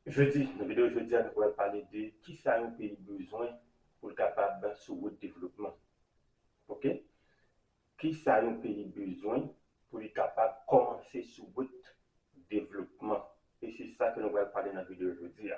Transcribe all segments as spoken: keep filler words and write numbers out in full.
Jodi, nan videyo jodi a, nou pral pale de kisa yon peyi bezwen pou l kapab sou wout devlopman. Oke? Kisa yon peyi bezwen pou li kapab kòmanse sou wout devlopman? E se sa ke nou pral pale nan videyo jodi a.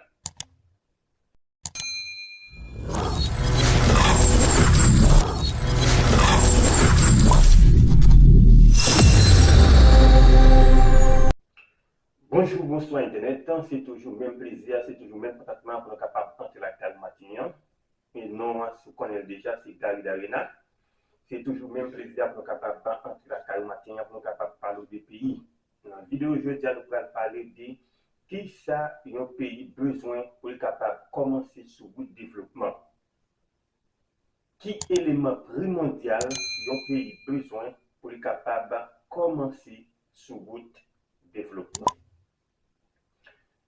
Bonjou, bonswa entènèt. Se toujou menm plezi a, se toujou menm kontantman pou nou kapab antre lakay ou maten an. E non an, si w konnen l deja, se Gary Darena. Se toujou menm plezi a pou nou kapab antre lakay ou maten an, pou nou kapab pale w de peyi. Nan videyo jodi a, nou pral pale de kisa yon peyi bezwen pou l kapab kòmanse sou wout devlopman. Ki eleman primòdyal yon peyi bezwen pou li kapab kòmanse sou wout devlopman?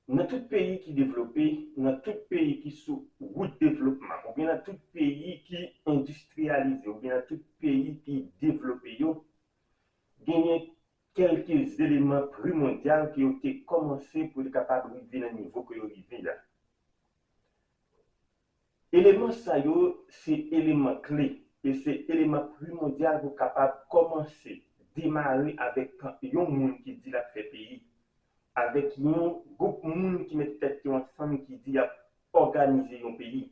Nan tout peyi ki devlope, nan tout peyi ki sou wout devlopman, oubyen nan tout peyi ki endistriyalize, oubyen nan tout peyi ki devlope yo, genyen kèlke eleman primòdyal ke yo te kòmanse pou yo kapab rive nan nivo ke yo rive a. Eleman sa yo se eleman kle e se eleman primòdyal pou kapab kòmanse demare avèk yon moun ki di l ap fè peyi, avèk yon gwoup moun ki met tèt yo ansanm ki di y ap òganize yon peyi.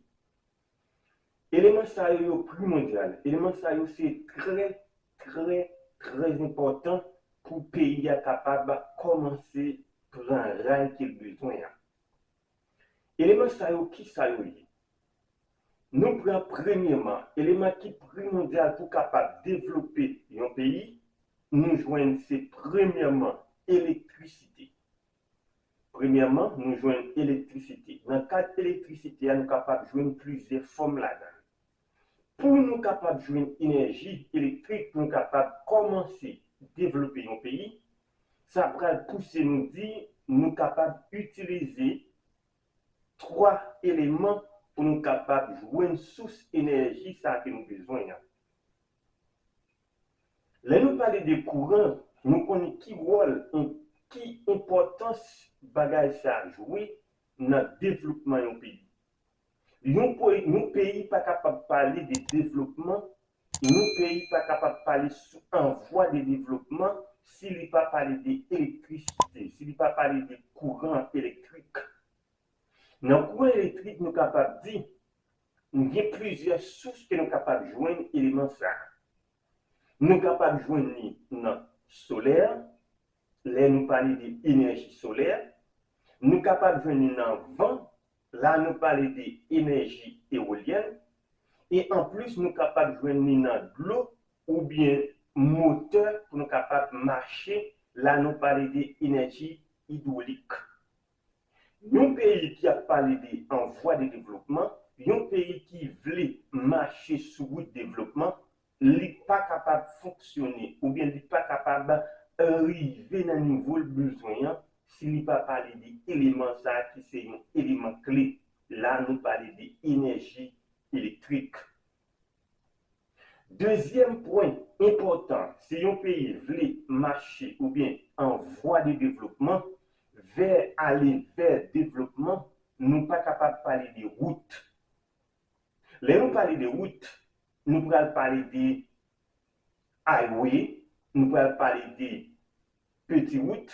Eleman sa yo, yo primòdyal. Eleman sa yo se trè, trè, trè enpòtan pou peyi a kapab kòmanse pran ray ke l bezwen an. Eleman sa yo, kisa yo ye? Nou pran premyèman, eleman ki primòdyal pou kapab devlope yon peyi, nou jwenn se premyèman elektrisite. Premyèman, nou jwenn elektrisite. Nan kad elektrisite a, nou kapab jwenn plizyè fòm ladan l. Pou nou kapab jwenn enèji elektrik, pou nou kapab kòmanse devlope yon peyi, sa pral pouse nou di nou kapab itilize twa eleman pou nou kapab jwenn sous enèji sa ke nou bezwen an. Lè nou pale de kouran, nou konnen ki wòl, ki enpòtans bagay sa jwe nan devlopman yon peyi. Yon, yon peyi pa kapab pale de devlopman, yon peyi pa kapab pale sou an vwa de devlopman si li pa pale de elektrisite, si li pa pale de kouran elektrik. Nan kouran elektrik, nou kapab di, nou gen plizyè sous ke nou kapab jwenn eleman sa a. Nou kapab jwenn li nan solè, lè nou pale de enèji solè, nou kapab jwenn li nan van, la nou pale de enèji ewolyèn, e anplis nou kapab jwenn li nan dlo oubyen motè pou nou kapab mache, la nou pale de enèji idwolik. Yon peyi ki ap pale de an vwa de devlopman, yon peyi ki vle mache sou wout devlopman, li pa kapab fonksyone oubyen li pa kapab rive nan nivo l bezwen an si li pa pale de eleman sa a ki se yon eleman kle. La nou pale de enèji elektrik. Dezyèm pwen enpòtan, si yon peyi vle mache oubyen an vwa de devlopman, vè ale vè devlopman, nou pa kapab pale de wout. Lè nou pale de wout, nou pral pale de highway, nou pral pale de peti wout.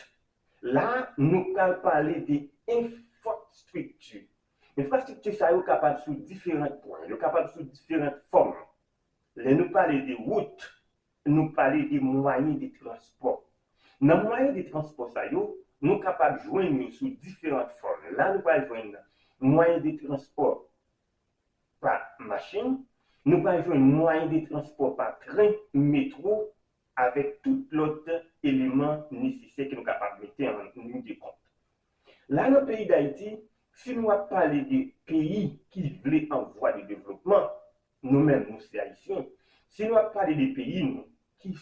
La, nou pral pale de enfrastrikti. Enfrastrikti sa yo kapab sou diferan pwen, yo kapab sou diferan fòm. Lè nou pale de wout, nou pale de mwayen de transpò. Nan mwayen de transpò sa yo, nou kapab jwenn yo sou diferan fòm. La, nou pral jwenn mwayen de transpò pa machin, nou pral jwenn mwayen de transpò pa tren, metwo, avèk tout lòt eleman nesesè ke nou kapab mete an liy de kont. La, nan peyi Dayiti, si nou ap pale de peyi ki vle an vwa de devlopman, nou menm, nou se Ayisyen, si nou ap pale de peyi nou ki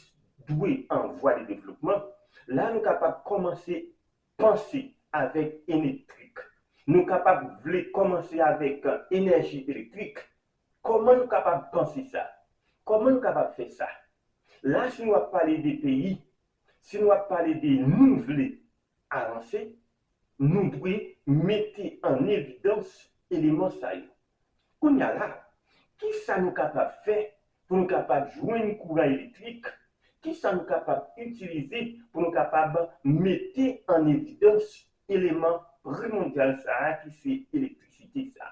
dwe an vwa de devlopman, la nou kapab kòmanse panse avèk elektrik. Nou kapab vle kòmanse avèk enèji elektrik. Kòman nou kapab panse sa? Kòman nou kapab fè sa? La, si nou ap pale de peyi, si nou ap pale de nou vle avanse, nou dwe mete an evidans eleman sa yo. Kounye a la, ki sa nou kapab fè pou nou kapab jwenn kouran elektrik? Ki sa nou kapab itilize pou nou kapab mete an evidans eleman primòdyal sa a ki se elektrisite sa a?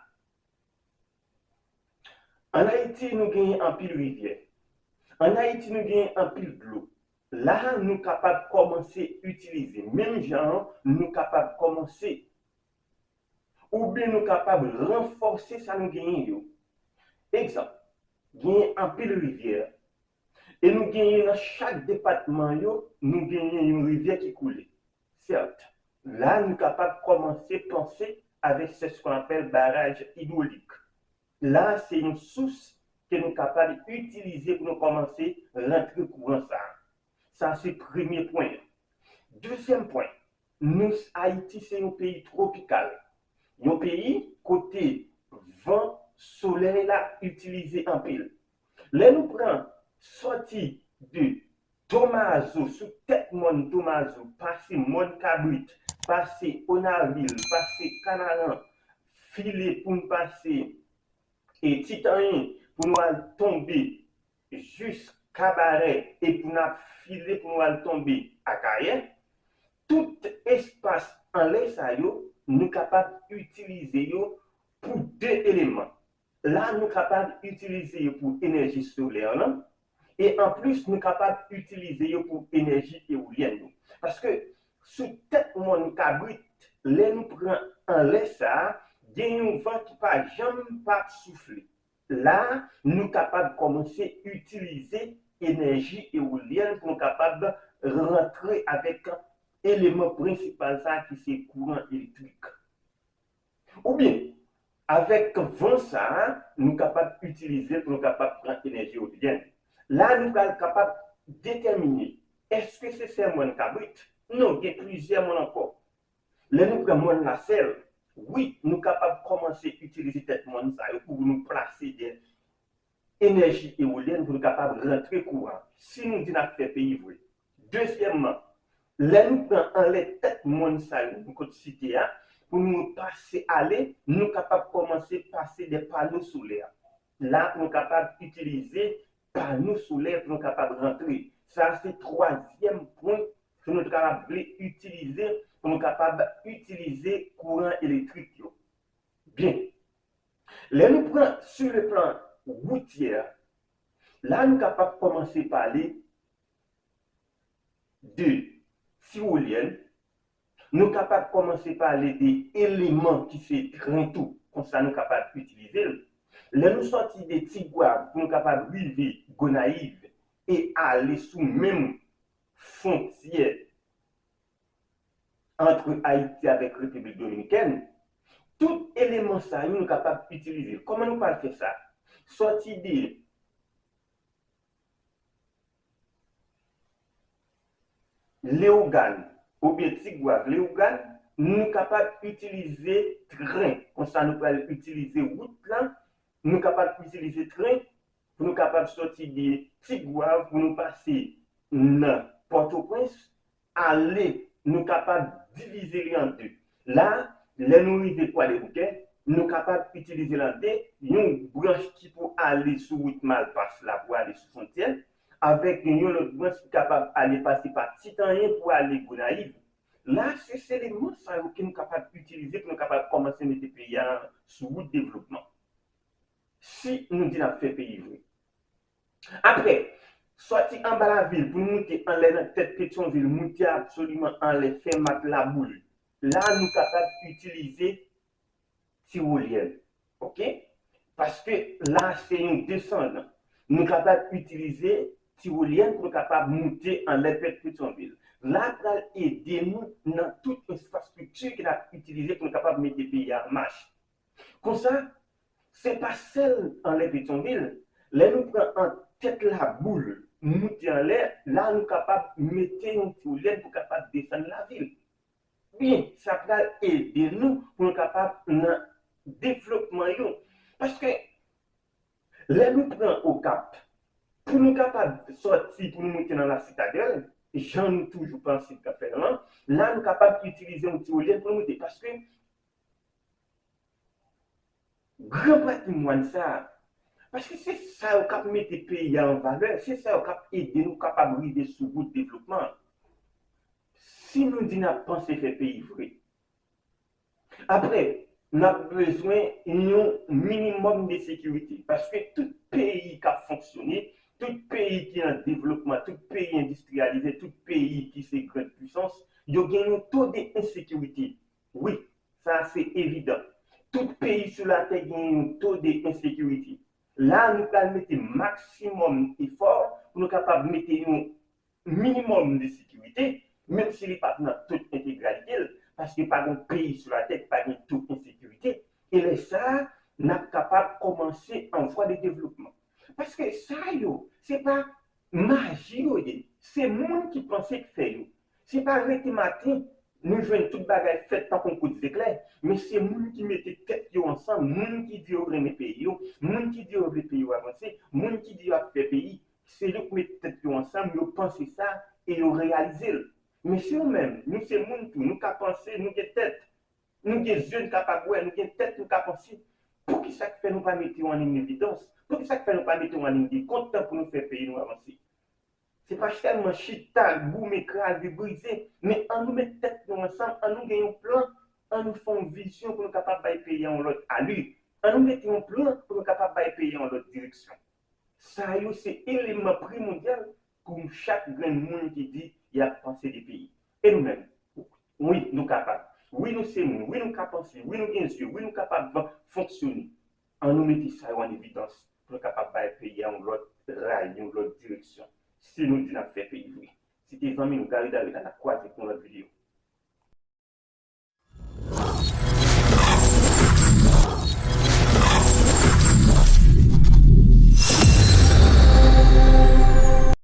Ann Ayiti, nou genyen anpil rivyè. Ann Ayiti, nou genyen anpil dlo. La, nou kapab kòmanse itilize. Menm jan an, nou kapab kòmanse. Oubyen nou kapab ranfòse sa nou genyen yo. Egzanp, genyen anpil rivyè. E nou genyen nan chak depatman yo, nou genyen yon rivyè ki koule. Sèt, la nou kapab kòmanse panse avèk ce qu'on appelle baraj idwolik. La se yon sous ke nou kapab itilize pou nou kòmanse rantre kouran sa a. Sa se premye pwen an. Dezyèm pwen, nou, Ayiti se yon peyi twopikal. Yon peyi kote van solèy la itilize anpil. Lè nou pran sòti de Tomazo, sou tèt mòn Tomazo, pase mòn Kabrit, pase Onavil, pase Kanaran, file pou n pase e Titanyen, pou nou al tonbe jis Kabarè e pou n ap file pou nou al tonbe Akayè, tout espas anlè sa yo, nou kapab itilize yo pou de eleman. La, nou kapab itilize yo pou enèji solè lan, e anplis, nou kapab itilize yo pou enèji ewolyèn yo. Paske sou tèt mòn Kabrit, lè nou pran anlè sa a, gen yon van ki pa janm pa soufle. La, nou kapab kòmanse itilize enèji ewolyèn pou nou kapab rantre avèk eleman prensipal sa a ki se kouran elektrik. Oubyen, avèk van sa a, nou kapab itilize l pou nou kapab pran enèji ewolyèn. La, nou pral kapab detèmine, èske se sèl mòn Kabrit? Non, gen plizyè mòn ankò. Lè nou pran mòn Lasèl, wi, nou kapab kòmanse itilize tèt mòn sa yo pou nou plase de enèji ewolyèn pou nou kapab rantre kouran, si nou di n ap fè peyi vre. Dezyèmman, lè nou pran anlè tèt mòn sa yo nou kot site a, pou nou pase ale, nou kapab kòmanse pase de pano solè. La, pou nou kapab itilize pano solè pou nou kapab rantre. Sa se twazyèm pwen ke nou ta kapab vle itilize pou nou kapab itilize kouran elektrik yo. Byen. Lè nou pran sur le plan routier, la nou kapab kòmanse pale de tiwolyèn, nou kapab kòmanse pale de eleman ki se tren tou, konsa nou kapab itilize l. Lè nou sòti de Tigwav pou nou kapab rive Gonayiv e ale sou menm fwontyè ant Ayiti avèk Repiblik Dominikèn, tout eleman sa yo nou kapab itilize. Kòman nou pral fè sa? Sòti de Leyogàn oubyen Tigwav Leyogàn, nou kapab itilize tren. Konsa nou pral itilize wout lan, nou kapab itilize tren pou nou kapab sòti de Tigwav, pou nou pase nan Pòtoprens, ale, nou kapab divize li an de. La, lè nou rive Kwadèboukè, nou kapab itilize l an de, yon branch ki pou ale sou wout Malpas la pou ale sou fwontyè, avèk yon lòt branch ki kapab ale pase pa Titanyen pou ale Gonayiv. La, se, se eleman sa yo ke nou kapab itilize pou nou kapab kòmanse mete peyi a sou wout devlopman. Si nou di n ap fè peyi vre. Apre, sòti anba lavil pou nou moute anlè nan tèt Petyonvil, moute absoliman anlè, fè mat Laboul. La, nou kapab itilize tiwolyèn. Oke? Paske la, se yon desandan. Nou kapab itilize tiwolyèn pou nou kapab moute anlè tèt Petyonvil. La pral ede nou nan tout enfrastrikti ke n ap itilize pou nou kapab mete peyi a an mach. Konsa, se pa sèl anlè Petyonvil. Lè nou pran an tèt Laboul, moute anlè, la nou kapab mete yon tiwolyèn pou kapab desann lavil. Byen, sa pral ede nou pou nou kapab nan devlopman yo. Paske lè nou pran Okap, pou nou kapab sòti, pou nou moute nan Lasitadèl, jan nou toujou panse k ap fèt lan, la nou kapab itilize yon ti olyèv pou nou monte. Paske gran patrimwàn sa a, paske se sa yo k ap mete peyi a an valè, se sa yo k ap ede nou kapab rive sou wout devlopman. Si nou di n ap panse fè peyi vre, apre, n ap bezwen yon minimòm de sekirite. Paske tout peyi k ap fonksyone, tout peyi ki an devlopman, tout peyi endistriyalize, tout peyi ki se grand pwisans, yo gen yon to de ensekirite. Wi, sa se evidan. Tout peyi sou latè gen yon to de ensekirite. La, nou pral mete maksimòm efò pou nou kapab mete yon minimòm de sekirite, menm si li pa t nan tout entegralite l, paske pa gen peyi sou latè ki pa gen to ensekirite. E lè sa a, n ap kapab kòmanse an vwa de devlopman. Paske sa yo, se pa maji yo ye. Se moun ki panse k fè yo. Se pa rete maten, nou jwenn tout bagay fèt tankou kout zeklè, men se moun ki mete tèt yo ansanm, moun ki di yo renmen peyi yo, moun ki di yo vle peyi yo avanse, moun ki di yo ap fè peyi, se yo k met tèt yo ansanm, yo panse sa e yo reyalize l. Men si nou menm, nou se moun tou, nou ka panse, nou gen tèt, nou gen zye, nou kapab wè, nou gen tèt, nou ka panse, poukisa k fè nou pa mete yo an evidans? Poukisa k fè nou pa mete yo an liy de kont pou nou fè peyi nou avanse? Se pa sèlman chita, goumen, kraze, brize, men ann nou met tèt nou ansanm, ann nou gen yon plan, ann nou fè yon vizyon pou nou kapab bay peyi a yon lòt ali. Ann nou mete yon plan pou nou kapab bay peyi a yon lòt direksyon. Sa yo se eleman primòdyal pou chak grenn moun ki di y ap panse de peyi. E nou menm? Wi, nou kapab. Wi, nou se moun. Wi, nou ka panse. Wi, nou gen zye. Wi, nou kapab fonksyone. Ann nou mete sa yo an evidans pou nou kapab bay peyi a yon lòt ray, yon lòt direksyon. Si nou di n ap fè peyi vre. Se te zanmi nou Gary David la, n ap kwaze pou yon lòt videyo.